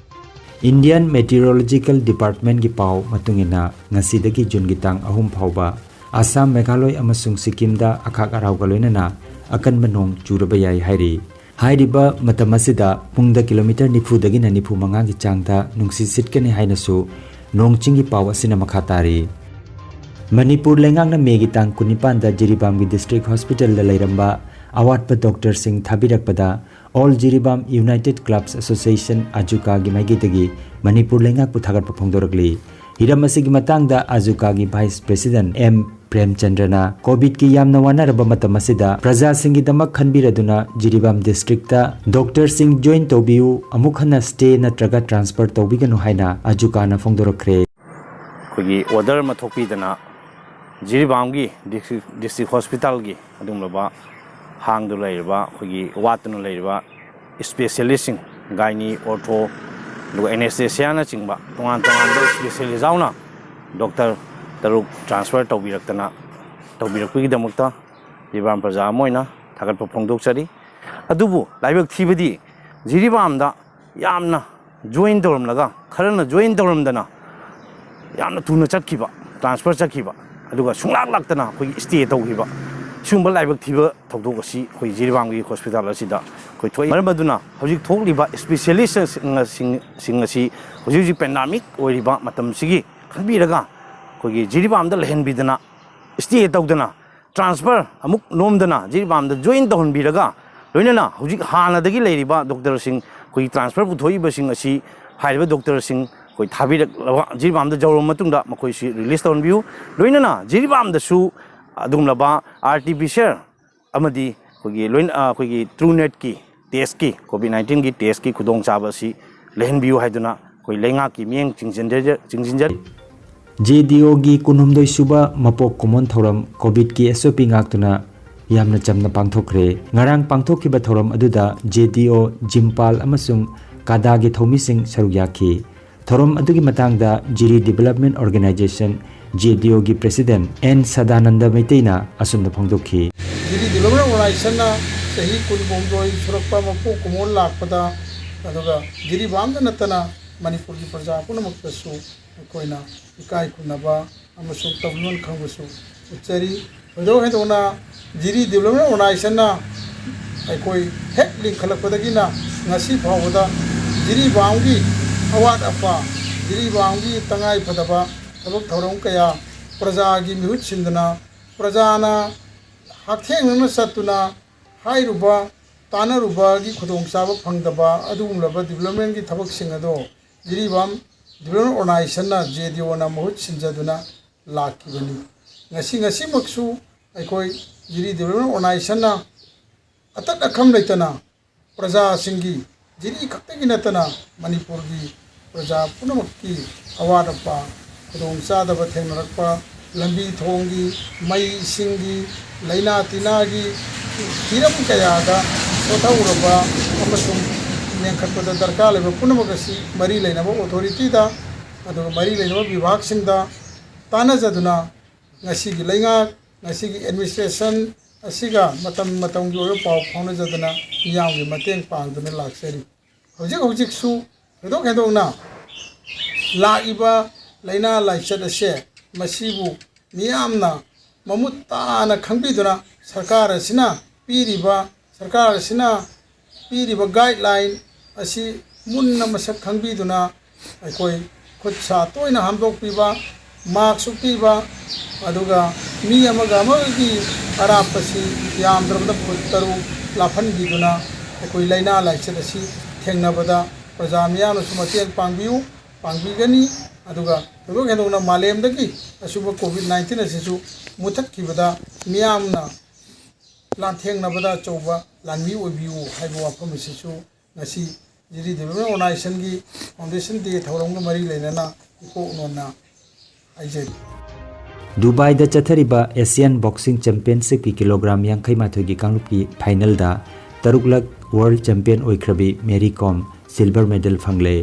ꯏꯟꯗꯤꯌꯟ ꯃꯦꯇꯤꯑꯣꯔꯣꯂꯣꯖꯤꯀꯦꯜ ꯗꯤꯄꯥꯔꯠꯃꯦꯟꯒꯤ ꯄꯥꯎ ꯃꯇꯨꯡ ꯏꯟꯅ, ꯉꯁꯤꯗꯒꯤ ꯖꯨꯟꯒꯤ ꯇꯥꯡ ꯑꯍꯨꯝ ꯐꯥꯎꯕ ꯑꯁꯥꯝ, ꯃꯦꯘꯥꯂꯣꯏ ꯑꯃꯁꯨꯡ ꯁꯤꯛꯀꯤꯝꯗ ꯑꯈꯥꯛ ꯑꯔꯥꯎꯒ ꯂꯣꯏꯅꯅ ꯑꯀꯟꯕ ꯅꯣꯡ ꯆꯨꯔꯕ ꯌꯥꯏ ꯍꯥꯏꯔꯤ꯫ ꯍꯥꯏꯔꯤꯕ ꯃꯇꯝ ꯑꯁꯤꯗ ꯄꯨꯡꯗ ꯀꯤꯂꯣꯃꯤꯇꯔ ꯅꯤꯐꯨꯗꯒꯤꯅ ꯅꯤꯐꯨ ꯃꯉꯥꯒꯤ ꯆꯥꯡꯗ ꯅꯨꯡꯁꯤꯠ ꯁꯤꯠꯀꯅꯤ ꯍꯥꯏꯅꯁꯨ ꯅꯣꯡ ꯆꯤꯡꯒꯤ ꯄꯥꯎ ꯑꯁꯤꯅ ꯃꯈꯥ ꯇꯥꯔꯤ꯫ ꯃꯅꯤꯄꯨꯔ ꯂꯩꯉꯥꯛꯅ ꯃꯦꯒꯤ ꯇꯥꯡ ꯀꯨꯟꯅꯤꯄꯥꯟꯗ ꯖꯤꯔꯤꯕꯥꯝꯒꯤ ꯗꯤꯁꯇ꯭ꯔꯤꯛ ꯍꯣꯁꯄꯤꯇꯥꯜꯗ ꯂꯩꯔꯝꯕ ꯑꯋꯥꯠꯄ ꯗꯣꯛꯇꯔꯁꯤꯡ ꯊꯥꯕꯤꯔꯛꯄꯗ ꯑꯣꯜ ꯖꯤꯔꯤꯕꯥꯝ ꯌꯨꯅꯥꯏꯇꯦꯗ ꯀ꯭ꯂꯕꯁ ꯑꯦꯁꯣꯁꯤꯌꯦꯁꯟ, ꯑꯖꯨꯀꯥꯒꯤ ꯃꯥꯏꯀꯩꯗꯒꯤ ꯃꯅꯤꯄꯨꯔ ꯂꯩꯉꯥꯛꯄꯨ ꯊꯥꯒꯠꯄ ꯐꯣꯡꯗꯣꯔꯛꯂꯤ꯫ ꯍꯤꯔꯝ ꯑꯁꯤꯒꯤ ꯃꯇꯥꯡꯗ ꯑꯖꯨꯀꯥꯒꯤ ꯚꯥꯏꯁ ꯄ꯭ꯔꯦꯁꯤꯗꯦꯟꯠ ꯑꯦꯝ ꯄ꯭ꯔꯦꯝꯆꯟꯗ꯭ꯔꯅ ꯀꯣꯚꯤꯗꯀꯤ ꯌꯥꯝꯅ ꯋꯥꯅꯔꯕ ꯃꯇꯝ ꯑꯁꯤꯗ ꯄ꯭ꯔꯖꯥꯁꯤꯡꯒꯤꯗꯃꯛ ꯈꯟꯕꯤꯔꯗꯨꯅ ꯖꯤꯔꯤꯕꯥꯝ ꯗꯤꯁꯇ꯭ꯔꯤꯛꯇ ꯗꯣꯛꯇꯔꯁꯤꯡ ꯖꯣꯏꯟ ꯇꯧꯕꯤꯌꯨ, ꯑꯃꯨꯛ ꯍꯟꯅ ꯁ꯭ꯇꯦ ꯅꯠꯇ꯭ꯔꯒ ꯇ꯭ꯔꯥꯟꯁꯐꯔ ꯇꯧꯕꯤꯒꯅꯨ ꯍꯥꯏꯅ ꯑꯖꯨꯀꯥꯅ ꯐꯣꯡꯗꯣꯔꯛꯈ꯭ꯔꯦ꯫ ꯑꯩꯈꯣꯏꯒꯤ ꯑꯣꯔꯗꯔ ꯑꯃ ꯊꯣꯛꯄꯤꯗꯅ ꯖꯤꯔꯤꯕꯥꯝꯒꯤ ꯗꯤꯁꯇ꯭ꯔꯤꯛ ꯗꯤꯁꯇ꯭ꯔꯤꯛ ꯍꯣꯁꯄꯤꯇꯥꯜꯒꯤ ꯑꯗꯨꯒꯨꯝꯂꯕ ꯍꯥꯡꯗꯨꯅ ꯂꯩꯔꯤꯕ, ꯑꯩꯈꯣꯏꯒꯤ ꯋꯥꯠꯇꯨꯅ ꯂꯩꯔꯤꯕ ꯏꯁꯄꯦꯁꯤꯌꯦꯂꯤꯁꯁꯤꯡ, ꯒꯥꯏꯅꯤ, ꯑꯣꯔꯊꯣ, ꯑꯗꯨꯒ ꯑꯦꯅꯦꯁꯊꯦꯁꯤꯌꯥꯅꯆꯤꯡꯕ ꯇꯣꯉꯥꯟ ꯇꯣꯉꯥꯟꯕ ꯏꯁꯄꯦꯁꯤꯌꯦꯂꯤꯁ ꯌꯥꯎꯅ ꯗꯣꯛꯇꯔ ꯇꯔꯨꯛ ꯇ꯭ꯔꯥꯟꯁꯐꯔ ꯇꯧꯕꯤꯔꯛꯇꯅ ꯇꯧꯕꯤꯔꯛꯄꯒꯤꯗꯃꯛꯇ ꯖꯤꯔꯤꯕꯥꯝ ꯄ꯭ꯔꯖꯥ ꯑꯃ ꯑꯣꯏꯅ ꯊꯥꯒꯠꯄ ꯐꯣꯡꯗꯣꯛꯆꯔꯤ꯫ ꯑꯗꯨꯕꯨ ꯂꯥꯏꯕꯛ ꯊꯤꯕꯗꯤ ꯖꯤꯔꯤꯕꯥꯝꯗ ꯌꯥꯝꯅ ꯖꯣꯏꯟ ꯇꯧꯔꯝꯂꯒ, ꯈꯔꯅ ꯖꯣꯏꯟ ꯇꯧꯔꯝꯗꯅ ꯌꯥꯝꯅ ꯊꯨꯅ ꯆꯠꯈꯤꯕ, ꯇ꯭ꯔꯥꯟꯁꯐꯔ ꯆꯠꯈꯤꯕ, ꯑꯗꯨꯒ ꯁꯨꯡꯂꯥꯛ ꯂꯥꯛꯇꯅ ꯑꯩꯈꯣꯏꯒꯤ ꯁ꯭ꯇꯦ ꯇꯧꯈꯤꯕ, ꯑꯁꯤꯒꯨꯝꯕ ꯂꯥꯏꯕꯛ ꯊꯤꯕ ꯊꯧꯗꯣꯛ ꯑꯁꯤ ꯑꯩꯈꯣꯏ ꯖꯤꯔꯤꯕꯥꯝꯒꯤ ꯍꯣꯁꯄꯤꯇꯥꯜ ꯑꯁꯤꯗ ꯑꯩꯈꯣꯏ ꯊꯣꯛꯏ꯫ ꯃꯔꯝ ꯑꯗꯨꯅ ꯍꯧꯖꯤꯛ ꯊꯣꯛꯂꯤꯕ ꯏꯁꯄꯤꯁꯤꯌꯦꯂꯤꯁꯁꯤꯡ ꯑꯁꯤ ꯍꯧꯖꯤꯛ ꯍꯧꯖꯤꯛ ꯄꯦꯟꯗꯥꯃꯤꯛ ꯑꯣꯏꯔꯤꯕ ꯃꯇꯝꯁꯤꯒꯤ ꯈꯟꯕꯤꯔꯒ ꯑꯩꯈꯣꯏꯒꯤ ꯖꯤꯔꯤꯕꯥꯝꯗ ꯂꯩꯍꯟꯕꯤꯗꯅ, ꯁ꯭ꯇꯦ ꯇꯧꯗꯅ, ꯇ꯭ꯔꯥꯟꯁꯐꯔ ꯑꯃꯨꯛ ꯅꯣꯝꯗꯅ ꯖꯤꯔꯤꯕꯥꯝꯗ ꯖꯣꯏꯟ ꯇꯧꯍꯟꯕꯤꯔꯒ, ꯂꯣꯏꯅꯅ ꯍꯧꯖꯤꯛ ꯍꯥꯟꯅꯗꯒꯤ ꯂꯩꯔꯤꯕ ꯗꯣꯛꯇꯔꯁꯤꯡ, ꯑꯩꯈꯣꯏꯒꯤ ꯇ꯭ꯔꯥꯟꯁꯐꯔ ꯄꯨꯊꯣꯛꯏꯕꯁꯤꯡ ꯑꯁꯤ ꯍꯥꯏꯔꯤꯕ ꯗꯣꯛꯇꯔꯁꯤꯡ ꯑꯩꯈꯣꯏ ꯊꯥꯕꯤꯔꯛꯂꯕ ꯖꯤꯔꯤꯕꯥꯝꯗ ꯌꯧꯔꯕ ꯃꯇꯨꯡꯗ ꯃꯈꯣꯏꯁꯤ ꯔꯤꯂꯤꯁ ꯇꯧꯍꯟꯕꯤꯌꯨ꯫ ꯂꯣꯏꯅꯅ ꯖꯤꯔꯤꯕꯥꯝꯗꯁꯨ ꯑꯗꯨꯒꯨꯝꯂꯕ R T P C R ꯑꯃꯗꯤ ꯑꯩꯈꯣꯏꯒꯤ ꯂꯣꯏꯅ, ꯑ, ꯑꯩꯈꯣꯏꯒꯤ ꯇ꯭ꯔꯨ ꯅꯦꯠꯀꯤ ꯇꯦꯁꯀꯤ, ꯀꯣꯚꯤꯗ ꯅꯥꯏꯟꯇꯤꯟꯒꯤ ꯇꯦꯁꯀꯤ ꯈꯨꯗꯣꯡꯆꯥꯕ ꯑꯁꯤ ꯂꯩꯍꯟꯕꯤꯌꯨ ꯍꯥꯏꯗꯨꯅ ꯑꯩꯈꯣꯏ ꯂꯩꯉꯥꯛꯀꯤ ꯃꯤꯠꯌꯦꯡ ꯆꯤꯡꯁꯤꯟꯖ-, ꯆꯤꯡꯁꯤꯟꯖꯔꯤ꯫ ꯖꯦ ꯗꯤ ꯑꯣꯒꯤ ꯀꯨꯟꯍꯨꯝꯗꯣꯏ ꯁꯨꯕ ꯃꯄꯣꯛ ꯀꯨꯝꯑꯣꯟ ꯊꯧꯔꯝ ꯀꯣꯚꯤꯗꯀꯤ ꯑꯦꯁ ꯑꯣ ꯄꯤ ꯉꯥꯛꯇꯨꯅ ꯌꯥꯝꯅ ꯆꯝꯅ ꯄꯥꯡꯊꯣꯛꯈ꯭ꯔꯦ꯫ ꯉꯔꯥꯡ ꯄꯥꯡꯊꯣꯛꯈꯤꯕ ꯊꯧꯔꯝ ꯑꯗꯨꯗ ꯖꯦ ꯗꯤ ꯑꯣ ꯖꯤꯝꯄꯥꯜ ꯑꯃꯁꯨꯡ ꯀꯥꯗꯥꯒꯤ ꯊꯧꯃꯤꯁꯤꯡ ꯁꯔꯨꯛ ꯌꯥꯈꯤ꯫ ꯊꯧꯔꯝ ꯑꯗꯨꯒꯤ ꯃꯇꯥꯡꯗ ꯖꯤꯔꯤ ꯗꯤꯕꯦꯂꯞꯃꯦꯟ ꯑꯣꯔꯒꯅꯥꯏꯖꯦꯁꯟ, ꯖꯦ ꯗꯤ ꯑꯣꯒꯤ ꯄ꯭ꯔꯦꯁꯤꯗꯦꯟꯠ ꯑꯦꯟ ꯁꯗꯥꯅꯟꯗ ꯃꯩꯇꯩꯅ ꯑꯁꯨꯝꯅ ꯐꯣꯡꯗꯣꯛꯈꯤ꯫ ꯖꯤꯔꯤ ꯗꯤꯕꯦꯂꯞꯃꯦꯟ ꯑꯣꯔꯒꯅꯥꯏꯖꯦꯁꯟꯅ ꯆꯍꯤ ꯀꯨꯟꯍꯨꯝꯗꯣꯏ ꯁꯨꯔꯛꯄ ꯃꯄꯣꯛ ꯀꯨꯝꯑꯣꯟ ꯂꯥꯛꯄꯗ, ꯑꯗꯨꯒ ꯖꯤꯔꯤꯕꯥꯝꯗ ꯅꯠꯇꯅ ꯃꯅꯤꯄꯨꯔꯒꯤ ꯄ꯭ꯔꯖꯥ ꯄꯨꯝꯅꯃꯛꯇꯁꯨ ꯑꯩꯈꯣꯏꯅ ꯏꯀꯥꯏ ꯈꯨꯝꯅꯕ ꯑꯃꯁꯨꯡ ꯇꯧꯕꯤꯃꯜ ꯈꯪꯕꯁꯨ ꯎꯠꯆꯔꯤ꯫ ꯊꯣꯏꯗꯣꯛ ꯍꯦꯟꯗꯣꯛꯅ ꯖꯤꯔꯤ ꯗꯤꯕꯦꯂꯞꯃꯦꯟ ꯑꯣꯔꯒꯅꯥꯏꯖꯦꯁꯟꯅ ꯑꯩꯈꯣꯏ ꯍꯦꯛ ꯂꯤꯡꯈꯠꯂꯛꯄꯗꯒꯤꯅ ꯉꯁꯤ ꯐꯥꯎꯕꯗ ꯖꯤꯔꯤꯕꯥꯝꯒꯤ ꯑꯋꯥꯠ ꯑꯄꯥ, ꯖꯤꯔꯤꯕꯥꯝꯒꯤ ꯇꯉꯥꯏ ꯐꯗꯕ ꯊꯕꯛ ꯊꯧꯔꯝ ꯀꯌꯥ ꯄ꯭ꯔꯖꯥꯒꯤ ꯃꯤꯍꯨꯠ ꯁꯤꯟꯗꯨꯅ, ꯄ꯭ꯔꯖꯥꯅ ꯍꯛꯊꯦꯡꯅꯅ ꯆꯠꯇꯨꯅ ꯍꯥꯏꯔꯨꯕ, ꯇꯥꯟꯅꯔꯨꯕꯒꯤ ꯈꯨꯗꯣꯡꯆꯥꯕ ꯐꯪꯗꯕ ꯑꯗꯨꯒꯨꯝꯂꯕ ꯗꯤꯕꯦꯂꯞꯃꯦꯟꯒꯤ ꯊꯕꯛꯁꯤꯡ ꯑꯗꯣ ꯖꯤꯔꯤꯕꯥꯝ ꯗꯤꯕꯦꯂꯞꯃꯦꯟ ꯑꯣꯔꯒꯅꯥꯏꯖꯦꯁꯟꯅ, ꯖꯦ ꯗꯤ ꯑꯣꯅ ꯃꯍꯨꯠ ꯁꯤꯟꯖꯗꯨꯅ ꯂꯥꯛꯈꯤꯕꯅꯤ꯫ ꯉꯁꯤ, ꯉꯁꯤꯃꯛꯁꯨ ꯑꯩꯈꯣꯏ ꯖꯤꯔꯤ ꯗꯤꯕꯦꯂꯞꯃꯦꯟ ꯑꯣꯔꯒꯅꯥꯏꯖꯦꯁꯟꯅ ꯑꯇꯠ ꯑꯈꯝ ꯂꯩꯇꯅ ꯄ꯭ꯔꯖꯥꯁꯤꯡꯒꯤ, ꯖꯤꯔꯤ ꯈꯛꯇꯒꯤ ꯅꯠꯇꯅ ꯃꯅꯤꯄꯨꯔꯒꯤ ꯄ꯭ꯔꯖꯥ ꯄꯨꯝꯅꯃꯛꯀꯤ ꯑꯋꯥꯠ ꯑꯄꯥ, ꯈꯨꯗꯣꯡꯆꯥꯗꯕ ꯊꯦꯡꯅꯔꯛꯄ, ꯂꯝꯕꯤ ꯊꯣꯡꯒꯤ, ꯃꯩ ꯏꯁꯤꯡꯒꯤ, ꯂꯩꯅꯥ ꯇꯤꯟꯅꯥꯒꯤ ꯍꯤꯔꯝ ꯀꯌꯥꯗ ꯁꯣꯊꯍꯧꯔꯕ ꯑꯃꯁꯨꯡ ꯃꯦꯟꯈꯠꯄꯗ ꯗꯔꯀꯥꯔ ꯂꯩꯕ ꯄꯨꯝꯅꯃꯛ ꯑꯁꯤ ꯃꯔꯤ ꯂꯩꯅꯕ ꯑꯣꯊꯣꯔꯤꯇꯤꯗ ꯑꯗꯨꯒ ꯃꯔꯤ ꯂꯩꯅꯕ ꯕꯤꯚꯥꯒꯁꯤꯡꯗ ꯇꯥꯟꯅꯖꯗꯨꯅ ꯉꯁꯤꯒꯤ ꯂꯩꯉꯥꯛ, ꯉꯁꯤꯒꯤ ꯑꯦꯗꯃꯤꯅꯤꯁꯇ꯭ꯔꯦꯁꯟ ꯑꯁꯤꯒ ꯃꯇꯝ ꯃꯇꯝꯒꯤ ꯑꯣꯏꯕ ꯄꯥꯎ ꯐꯥꯎꯅꯖꯗꯨꯅ ꯃꯤꯌꯥꯝꯒꯤ ꯃꯇꯦꯡ ꯄꯥꯡꯗꯨꯅ ꯂꯥꯛꯆꯔꯤ꯫ ꯍꯧꯖꯤꯛ ꯍꯧꯖꯤꯛꯁꯨ ꯊꯣꯏꯗꯣꯛ ꯍꯦꯟꯗꯣꯛꯅ ꯂꯥꯛꯏꯕ ꯂꯥꯏꯅꯥ ꯂꯥꯏꯆꯠ ꯑꯁꯦ ꯃꯁꯤꯕꯨ ꯃꯤꯌꯥꯝꯅ ꯃꯃꯨꯠ ꯇꯥꯅ ꯈꯪꯕꯤꯗꯨꯅ ꯁꯔꯀꯥꯔ ꯑꯁꯤꯅ ꯄꯤꯔꯤꯕ ꯁꯔꯀꯥꯔ ꯑꯁꯤꯅ ꯄꯤꯔꯤꯕ ꯒꯥꯏꯗꯂꯥꯏꯟ ꯑꯁꯤ ꯃꯨꯟꯅ ꯃꯁꯛ ꯈꯪꯕꯤꯗꯨꯅ ꯑꯩꯈꯣꯏ ꯈꯨꯠ ꯁꯥ ꯇꯣꯏꯅ ꯍꯥꯝꯗꯣꯛꯄꯤꯕ, ꯃꯥꯛꯁ ꯎꯞꯄꯤꯕ, ꯑꯗꯨꯒ ꯃꯤ ꯑꯃꯒ ꯑꯃꯒꯒꯤ ꯑꯔꯥꯞꯄꯁꯤ ꯌꯥꯝꯗ꯭ꯔꯕꯗ ꯐꯨꯠ ꯇꯔꯨꯛ ꯂꯥꯞꯍꯟꯕꯤꯗꯨꯅ ꯑꯩꯈꯣꯏ ꯂꯥꯏꯅꯥ ꯂꯥꯏꯆꯠ ꯑꯁꯤ ꯊꯦꯡꯅꯕꯗ ꯄ꯭ꯔꯖꯥ ꯃꯤꯌꯥꯝꯅꯁꯨ ꯃꯇꯦꯡ ꯄꯥꯡꯕꯤꯌꯨ, ꯄꯥꯡꯕꯤꯒꯅꯤ꯫ ꯑꯗꯨꯒ ꯊꯣꯏꯗꯣꯛ ꯍꯦꯟꯗꯣꯛꯅ ꯃꯥꯂꯦꯝꯗꯒꯤ ꯑꯁꯤꯒꯨꯝꯕ ꯀꯣꯚꯤꯗ ꯅꯥꯏꯟꯇꯤꯟ ꯑꯁꯤꯁꯨ ꯃꯨꯊꯠꯈꯤꯕꯗ ꯃꯤꯌꯥꯝꯅ ꯂꯥꯟꯊꯦꯡꯅꯕꯗ ꯑꯆꯧꯕ ꯂꯥꯟꯃꯤ ꯑꯣꯏꯕꯤꯌꯨ ꯍꯥꯏꯕ ꯋꯥꯐꯝ ꯑꯁꯤꯁꯨ ꯉꯁꯤ ꯖꯤꯔꯤ ꯗꯦꯕꯂꯞꯃꯦꯟ ꯑꯣꯔꯒꯅꯥꯏꯖꯦꯁꯟꯒꯤ ꯐꯥꯎꯟꯗꯦꯁꯟ ꯗꯦ ꯊꯧꯔꯝꯒ ꯃꯔꯤ ꯂꯩꯅꯅ ꯏꯀꯣꯛꯅꯣꯟꯅ ꯍꯥꯏꯖꯔꯤ꯫ ꯗꯨꯕꯥꯏꯗ ꯆꯠꯊꯔꯤꯕ ꯑꯦꯁꯤꯌꯥꯟ ꯕꯣꯛꯁꯤꯡ ꯆꯦꯝꯄꯤꯌꯟꯁꯤꯞꯀꯤ ꯀꯤꯂꯣꯒ꯭ꯔꯥꯝ ꯌꯥꯡꯈꯩ ꯃꯥꯊꯣꯏꯒꯤ ꯀꯥꯡꯂꯨꯞꯀꯤ ꯐꯥꯏꯅꯦꯜꯗ ꯇꯔꯨꯛꯂꯛ ꯋꯥꯔꯜ ꯆꯦꯝꯄꯤꯌꯟ ꯑꯣꯏꯈ꯭ꯔꯕꯤ ꯃꯦꯔꯤ ꯀꯣꯝ ꯁꯤꯜꯚꯔ ꯃꯦꯗꯜ ꯐꯪꯂꯦ꯫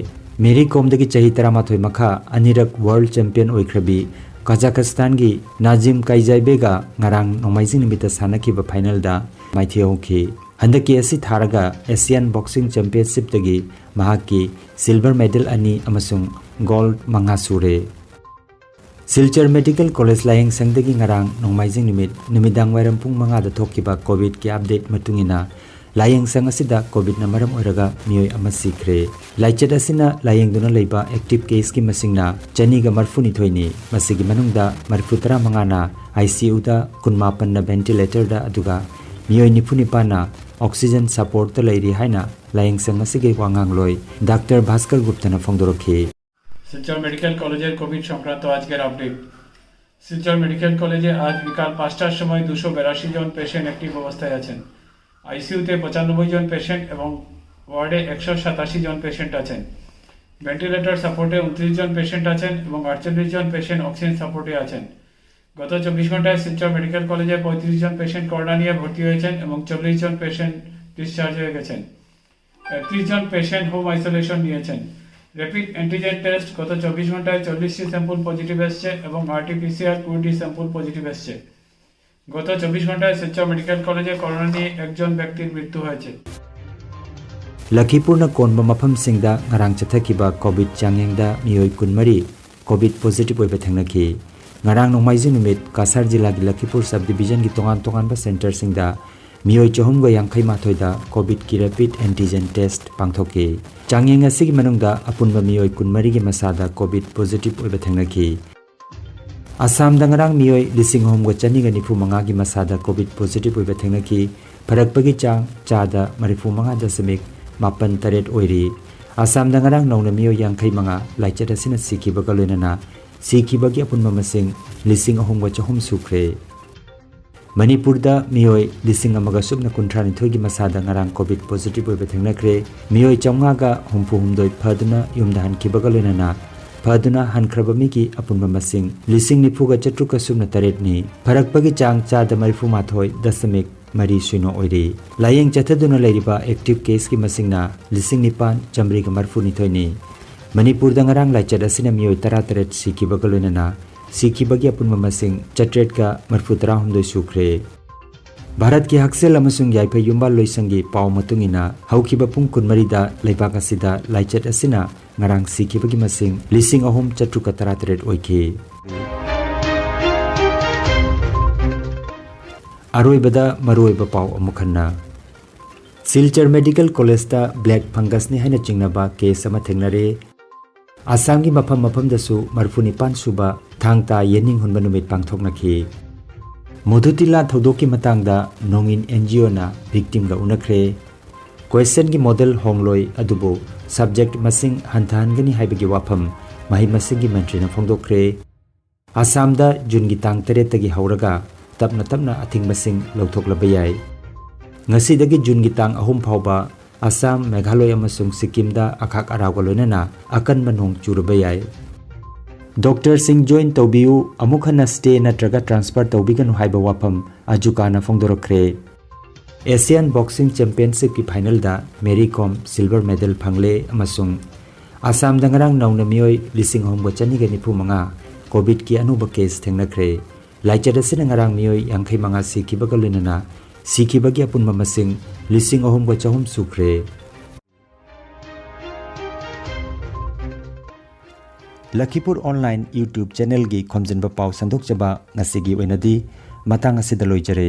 ꯃꯦꯔꯤ ꯀꯣꯝꯗꯒꯤ ꯆꯍꯤ ꯇꯔꯥꯃꯥꯊꯣꯏ ꯃꯈꯥ ꯑꯅꯤꯔꯛ ꯋꯥꯔꯜ ꯆꯦꯝꯄꯤꯌꯟ ꯑꯣꯏꯈ꯭ꯔꯕꯤ ꯀꯖꯥꯈꯁꯇꯥꯟꯒꯤ ꯅꯥꯖꯤꯝ ꯀꯥꯏꯖꯥꯏꯕꯦꯒ ꯉꯔꯥꯡ ꯅꯣꯡꯃꯥꯏꯖꯤꯡ ꯅꯨꯃꯤꯠꯇ ꯁꯥꯟꯅꯈꯤꯕ ꯐꯥꯏꯅꯦꯜꯗ ꯃꯥꯏꯊꯤꯍꯧꯈꯤ꯫ ꯍꯟꯗꯛꯀꯤ ꯑꯁꯤ ꯊꯥꯔꯒ ꯑꯦꯁꯤꯌꯥꯟ ꯕꯣꯛꯁꯤꯡ ꯆꯦꯝꯄꯤꯌꯟꯁꯤꯞꯇꯒꯤ ꯃꯍꯥꯛꯀꯤ ꯁꯤꯜꯚꯔ ꯃꯦꯗꯜ ꯑꯅꯤ ꯑꯃꯁꯨꯡ ꯒꯣꯜꯗ ꯃꯉꯥ ꯁꯨꯔꯦ꯫ ꯁꯤꯜꯆꯔ ꯃꯦꯗꯤꯀꯦꯜ ꯀꯣꯂꯦꯖ ꯂꯥꯌꯦꯡꯁꯪꯗꯒꯤ ꯉꯔꯥꯡ ꯅꯣꯡꯃꯥꯏꯖꯤꯡ ꯅꯨꯃꯤꯠ ꯅꯨꯃꯤꯗꯥꯡ ꯋꯥꯏꯔꯝ ꯄꯨꯡ ꯃꯉꯥꯗ ꯊꯣꯛꯈꯤꯕ ꯀꯣꯚꯤꯗꯀꯤ ꯑꯞꯗꯦꯠ ꯃꯇꯨꯡ ꯏꯟꯅ, ꯂꯥꯌꯦꯡꯁꯪ ꯑꯁꯤꯗ ꯀꯣꯚꯤꯗꯅ ꯃꯔꯝ ꯑꯣꯏꯔꯒ ꯃꯤꯑꯣꯏ ꯑꯃ ꯁꯤꯈ꯭ꯔꯦ꯫ ꯂꯥꯏꯆꯠ ꯑꯁꯤꯅ ꯂꯥꯌꯦꯡꯗꯨꯅ ꯂꯩꯕ ꯑꯦꯛꯇꯤꯚ ꯀꯦꯁꯀꯤ ꯃꯁꯤꯡꯅ ꯆꯅꯤꯒ ꯃꯔꯤꯐꯨꯅꯤꯊꯣꯏꯅꯤ꯫ ꯃꯁꯤꯒꯤ ꯃꯅꯨꯡꯗ ꯃꯔꯤꯐꯨꯇꯔꯥ ꯃꯉꯥꯅ ꯑꯥꯏ ꯁꯤ ꯌꯨꯗ, ꯀꯨꯟꯃꯥꯄꯟꯅ ꯚꯦꯟꯇꯤꯂꯦꯇꯔꯗ, ꯑꯗꯨꯒ ꯃꯤꯑꯣꯏ ꯅꯤꯐꯨ ꯅꯤꯄꯥꯟꯅ ꯑꯣꯛꯁꯤꯖꯟ ꯁꯄꯣꯔꯠꯇ ꯂꯩꯔꯤ ꯍꯥꯏꯅ ꯂꯥꯌꯦꯡꯁꯪ ꯑꯁꯤꯒꯤ ꯋꯥꯉꯥꯡꯂꯣꯏ ꯗꯥꯛꯇꯔ ꯚꯥꯁꯀꯔ ꯒꯨꯞꯇꯅ ꯐꯣꯡꯗꯣꯔꯛꯈꯤ꯫ শিলচৰ মেডিকেল কলেজৰ কোভিড সংক্রান্ত আজকের আপডেট। শিলচর মেডিকেল কলেজে আজ বিকাল পাঁচটার সময় দুশো বিরাশি জন পেশেন্ট অ্যাক্টিভ অবস্থায় আছেন। আইসিইউতে পঁচানব্বই জন পেশেন্ট এবং ওয়ার্ডে একশো সাতাশি জন পেশেন্ট আছেন। ভেন্টিলেটর সাপোর্টে উনত্রিশ জন পেশেন্ট আছেন এবং আটচল্লিশ জন পেশেন্ট অক্সিজেন সাপোর্টে আছেন। গত চব্বিশ ঘন্টায় শিলচর মেডিকেল কলেজে পঁয়ত্রিশ জন পেশেন্ট করোনা নিয়ে ভর্তি হয়েছেন এবং চল্লিশ জন পেশেন্ট ডিসচার্জ হয়ে গেছেন। একত্রিশ জন পেশেন্ট হোম আইসোলেশন নিয়েছেন। র্যাপিড অ্যান্টিজেন টেস্ট গত চব্বিশ ঘন্টায় চল্লিশটি স্যাম্পল পজিটিভ এসছে এবং আরটিপিসিআর কুড়িটি স্যাম্পল পজিটিভ এসছে। গত চব্বিশ ঘন্টায় শিলচর মেডিকেল কলেজে করোনা নিয়ে একজন ব্যক্তির মৃত্যু হয়েছে। ꯂꯈꯤꯄꯨꯔꯅ ꯀꯣꯟꯕ ꯃꯐꯝꯁꯤꯡꯗ ꯉꯔꯥꯡ ꯆꯠꯊꯈꯤꯕ ꯀꯣꯚꯤꯗ ꯆꯥꯡꯌꯦꯡꯗ ꯃꯤꯑꯣꯏ ꯀꯨꯟꯃꯔꯤ ꯀꯣꯚꯤꯗ ꯄꯣꯖꯤꯇꯤꯚ ꯑꯣꯏꯕ ꯊꯦꯡꯅꯈꯤ꯫ ꯉꯔꯥꯡ ꯅꯣꯡꯃꯥꯏꯖꯤꯡ ꯅꯨꯃꯤꯠ ꯀꯁꯥꯔ ꯖꯤꯂꯥꯒꯤ ꯂꯈꯤꯄꯨꯔ ꯁꯕ ꯗꯤꯕꯤꯖꯟꯒꯤ ꯇꯣꯉꯥꯟ ꯇꯣꯉꯥꯟꯕ ꯁꯦꯟꯇꯔꯁꯤꯡꯗ ꯃꯤꯑꯣꯏ ꯆꯍꯨꯝꯒ ꯌꯥꯡꯈꯩ ꯃꯥꯊꯣꯏꯗ ꯀꯣꯚꯤꯗꯀꯤ ꯔꯦꯄꯤꯗ ꯑꯦꯟꯇꯤꯖꯦꯟ ꯇꯦꯁ꯭ꯠ ꯄꯥꯡꯊꯣꯛꯈꯤ꯫ ꯆꯥꯡꯌꯦꯡ ꯑꯁꯤꯒꯤ ꯃꯅꯨꯡꯗ ꯑꯄꯨꯟꯕ ꯃꯤꯑꯣꯏ ꯀꯨꯟꯃꯔꯤꯒꯤ ꯃꯁꯥꯗ ꯀꯣꯚꯤꯗ ꯄꯣꯖꯤꯇꯤꯚ ꯑꯣꯏꯕ ꯊꯦꯡꯅꯈꯤ꯫ ꯑꯁꯥꯝꯗ ꯉꯔꯥꯡ ꯃꯤꯑꯣꯏ ꯂꯤꯁꯤꯡ ꯑꯍꯨꯝꯒ ꯆꯅꯤꯒ ꯅꯤꯐꯨ ꯃꯉꯥꯒꯤ ꯃꯁꯥꯗ ꯀꯣꯚꯤꯗ ꯄꯣꯖꯤꯇꯤꯚ ꯑꯣꯏꯕ ꯊꯦꯡꯅꯈꯤ꯫ ꯐꯔꯛꯄꯒꯤ ꯆꯥꯡ ꯆꯥꯗ ꯃꯔꯤꯐꯨ ꯃꯉꯥ ꯗꯁꯃꯤꯛ ꯃꯥꯄꯟ ꯇꯔꯦꯠ ꯑꯣꯏꯔꯤ꯫ ꯑꯁꯥꯝꯗ ꯉꯔꯥꯡ ꯅꯧꯅ ꯃꯤꯑꯣꯏ ꯌꯥꯡꯈꯩ ꯃꯉꯥ ꯂꯥꯏꯆꯠ ꯑꯁꯤꯅ ꯁꯤꯈꯤꯕꯒ ꯂꯣꯏꯅꯅ ꯁꯤꯈꯤꯕꯒꯤ ꯑꯄꯨꯟꯕ ꯃꯁꯤꯡ ꯂꯤꯁꯤꯡ ꯑꯍꯨꯝꯒ ꯆꯍꯨꯝ ꯁꯨꯈ꯭ꯔꯦ꯫ ꯃꯅꯤꯄꯨꯔꯗ ꯃꯤꯑꯣꯏ ꯂꯤꯁꯤꯡ ꯑꯃꯒ ꯁꯨꯞꯅ ꯀꯨꯟꯊ꯭ꯔꯥ ꯅꯤꯊꯣꯏꯒꯤ ꯃꯁꯥꯗ ꯉꯔꯥꯡ ꯀꯣꯚꯤꯗ ꯄꯣꯖꯤꯇꯤꯚ ꯑꯣꯏꯕ ꯊꯦꯡꯅꯈ꯭ꯔꯦ꯫ ꯃꯤꯑꯣꯏ ꯆꯥꯝꯃꯉꯥꯒ ꯍꯨꯝꯐꯨ ꯍꯨꯝꯗꯣꯏ ꯐꯗꯨꯅ ꯌꯨꯝꯗ ꯍꯟꯈꯤꯕꯒ ꯂꯣꯏꯅꯅ ꯐꯗꯨꯅ ꯍꯟꯈ꯭ꯔꯕ ꯃꯤꯒꯤ ꯑꯄꯨꯟꯕ ꯃꯁꯤꯡ ꯂꯤꯁꯤꯡ ꯅꯤꯐꯨꯒ ꯆꯥꯇ꯭ꯔꯨꯛꯀ ꯁꯨꯞꯅ ꯇꯔꯦꯠꯅꯤ꯫ ꯐꯔꯛꯄꯒꯤ ꯆꯥꯡ ꯆꯥꯗ ꯃꯔꯤꯐꯨ ꯃꯥꯊꯣꯏ ꯗꯁꯃꯤꯛ ꯃꯔꯤ ꯁꯤꯅꯣ ꯑꯣꯏꯔꯤ꯫ ꯂꯥꯌꯦꯡ ꯆꯠꯊꯗꯨꯅ ꯂꯩꯔꯤꯕ ꯑꯦꯛꯇꯤꯚ ꯀꯦꯁꯀꯤ ꯃꯁꯤꯡꯅ ꯂꯤꯁꯤꯡ ꯅꯤꯄꯥꯟ ꯆꯥꯃꯔꯤꯒ ꯃꯔꯤꯐꯨ ꯅꯤꯊꯣꯏꯅꯤ꯫ ꯃꯅꯤꯄꯨꯔꯗ ꯉꯔꯥꯡ ꯂꯥꯏꯆꯠ ꯑꯁꯤꯅ ꯃꯤꯑꯣꯏ ꯇꯔꯥ ꯇꯔꯦꯠ ꯁꯤꯈꯤꯕꯒ ꯂꯣꯏꯅꯅ ꯁꯤꯈꯤꯕꯒꯤ ꯑꯄꯨꯟꯕ ꯃꯁꯤꯡ ꯆꯥꯇ꯭ꯔꯦꯠꯀ ꯃꯔꯤꯐꯨ ꯇꯔꯥ ꯍꯨꯝꯗꯣꯏ ꯁꯨꯈ꯭ꯔꯦ꯫ ꯚꯥꯔꯠꯀꯤ ꯍꯛꯁꯦꯜ ꯑꯃꯁꯨꯡ ꯌꯥꯏꯐ ꯌꯨꯝꯕꯥꯜ ꯂꯣꯏꯁꯪꯒꯤ ꯄꯥꯎ ꯃꯇꯨꯡ ꯏꯟꯅ, ꯍꯧꯈꯤꯕ ꯄꯨꯡ ꯀꯨꯟꯃꯔꯤꯗ ꯂꯩꯕꯥꯛ ꯑꯁꯤꯗ ꯂꯥꯏꯆꯠ ꯑꯁꯤꯅ ꯉꯔꯥꯡ ꯁꯤꯈꯤꯕꯒꯤ ꯃꯁꯤꯡ ꯂꯤꯁꯤꯡ ꯑꯍꯨꯝ ꯆꯥꯇ꯭ꯔꯨꯛꯀ ꯇꯔꯥ ꯇꯔꯦꯠ ꯑꯣꯏꯈꯤ꯫ ꯑꯔꯣꯏꯕꯗ ꯃꯔꯨꯑꯣꯏꯕ ꯄꯥꯎ ꯑꯃꯨꯛ ꯍꯟꯅ꯫ ꯁꯤꯜꯆꯔ ꯃꯦꯗꯤꯀꯦꯜ ꯀꯣꯂꯦꯖꯇ ꯕ꯭ꯂꯦꯛ ꯐꯪꯒꯁꯅꯤ ꯍꯥꯏꯅ ꯆꯤꯡꯅꯕ ꯀꯦꯁ ꯑꯃ ꯊꯦꯡꯅꯔꯦ꯫ ꯑꯁꯥꯝꯒꯤ ꯃꯐꯝ ꯃꯐꯝꯗꯁꯨ ꯃꯔꯤꯐꯨ ꯅꯤꯄꯥꯟ ꯁꯨꯕ ꯊꯥꯡ ꯇꯥ ꯌꯦꯟꯅꯤꯡ ꯍꯨꯟꯕ ꯅꯨꯃꯤꯠ ꯄꯥꯡꯊꯣꯛꯅꯈꯤ꯫ ꯃꯣꯗꯨꯇꯤꯂꯥ ꯊꯧꯗꯣꯛꯀꯤ ꯃꯇꯥꯡꯗ ꯅꯣꯡꯏꯟ ꯑꯦꯟ ꯖꯤ ꯑꯣꯅ ꯚꯤꯛꯇꯤꯝꯒ ꯎꯅꯈ꯭ꯔꯦ꯫ ꯀ꯭ꯋꯦꯁꯟꯒꯤ ꯃꯣꯗꯦꯜ ꯍꯣꯡꯂꯣꯏ ꯑꯗꯨꯕꯨ ꯁꯕꯖꯦꯛ ꯃꯁꯤꯡ ꯍꯟꯊꯍꯟꯒꯅꯤ ꯍꯥꯏꯕꯒꯤ ꯋꯥꯐꯝ ꯃꯍꯩ ꯃꯁꯤꯡꯒꯤ ꯃꯟꯇ꯭ꯔꯤꯅ ꯐꯣꯡꯗꯣꯛꯈ꯭ꯔꯦ꯫ ꯑꯁꯥꯝꯗ ꯖꯨꯟꯒꯤ ꯇꯥꯡ ꯇꯔꯦꯠꯇꯒꯤ ꯍꯧꯔꯒ ꯇꯞꯅ ꯇꯞꯅ ꯑꯊꯤꯡꯕꯁꯤꯡ ꯂꯧꯊꯣꯛꯂꯕ ꯌꯥꯏ꯫ ꯉꯁꯤꯗꯒꯤ ꯖꯨꯟꯒꯤ ꯇꯥꯡ ꯑꯍꯨꯝ ꯐꯥꯎꯕ ꯑꯁꯥꯝ, ꯃꯦꯘꯥꯂꯣꯏ ꯑꯃꯁꯨꯡ ꯁꯤꯛꯀꯤꯝꯗ ꯑꯈꯥꯛ ꯑꯔꯥꯎꯒ ꯂꯣꯏꯅꯅ ꯑꯀꯟꯕ ꯅꯣꯡ ꯆꯨꯔꯕ ꯌꯥꯏ꯫ ꯗꯣꯛꯇꯔꯁꯤꯡ ꯖꯣꯏꯟ ꯇꯧꯕꯤꯌꯨ, ꯑꯃꯨꯛ ꯍꯟꯅ ꯁ꯭ꯇꯦ ꯅꯠꯇ꯭ꯔꯒ ꯇ꯭ꯔꯥꯟꯁꯐꯔ ꯇꯧꯕꯤꯒꯅꯨ ꯍꯥꯏꯕ ꯋꯥꯐꯝ ꯑꯖꯨꯀꯥꯅ ꯐꯣꯡꯗꯣꯔꯛꯈ꯭ꯔꯦ꯫ ꯑꯦꯁꯤꯌꯥꯟ ꯕꯣꯛꯁꯤꯡ ꯆꯦꯝꯄꯤꯌꯟꯁꯤꯞꯀꯤ ꯐꯥꯏꯅꯦꯜꯗ ꯃꯦꯔꯤ ꯀꯣꯝ ꯁꯤꯜꯚꯔ ꯃꯦꯗꯜ ꯐꯪꯂꯦ ꯑꯃꯁꯨꯡ ꯑꯁꯥꯝꯗ ꯉꯔꯥꯡ ꯅꯧꯅ ꯃꯤꯑꯣꯏ ꯂꯤꯁꯤꯡ ꯑꯍꯨꯝꯒ ꯆꯅꯤꯒ ꯅꯤꯐꯨ ꯃꯉꯥ ꯀꯣꯚꯤꯗꯀꯤ ꯑꯅꯧꯕ ꯀꯦꯁ ꯊꯦꯡꯅꯈ꯭ꯔꯦ꯫ ꯂꯥꯏꯆꯠ ꯑꯁꯤꯅ ꯉꯔꯥꯡ ꯃꯤꯑꯣꯏ ꯌꯥꯡꯈꯩ ꯃꯉꯥ ꯁꯤꯈꯤꯕꯒ ꯂꯣꯏꯅꯅ ꯁꯤꯈꯤꯕꯒꯤ ꯑꯄꯨꯟꯕ ꯃꯁꯤꯡ ꯂꯤꯁꯤꯡ ꯑꯍꯨꯝꯒ ꯆꯍꯨꯝ ꯁꯨꯈ꯭ꯔꯦ꯫ ꯂꯈꯤꯄꯨꯔ ꯑꯣꯟꯂꯥꯏꯟ YouTube ꯆꯦꯅꯦꯜꯒꯤ ꯈꯣꯝꯖꯤꯟꯕ ꯄꯥꯎ ꯁꯟꯗꯣꯛꯆꯕ ꯉꯁꯤꯒꯤ ꯑꯣꯏꯅꯗꯤ ꯃꯇꯥꯡ ꯑꯁꯤꯗ ꯂꯣꯏꯖꯔꯦ꯫